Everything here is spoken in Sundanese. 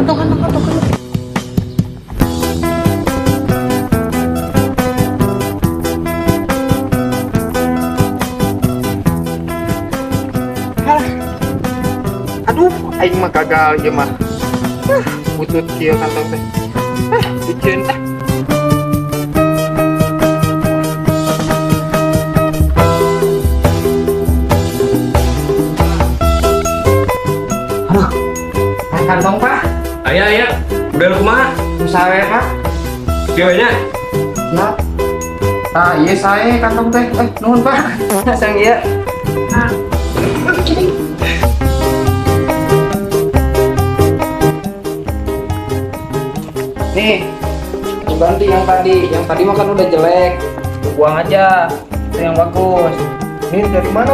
Kantong, kantong, kantong, kantong. Hah. Aduh, aing mah gagal ieu mah. Ah, butut kieu kantong teh. Ah, licin ah. Aduh, ah, kantong, Pak. Aya aya, udah kumaha? Usaha Pak. Kieu nya. Siap. Ah, iya saya kantong teh. Eh, nuhun, Pak. Sang ieu. Ah. Aduh, Nih, lu ganti yang tadi. Yang tadi mah kan udah jelek. Lu buang aja. Itu yang bagus. Ini dari mana?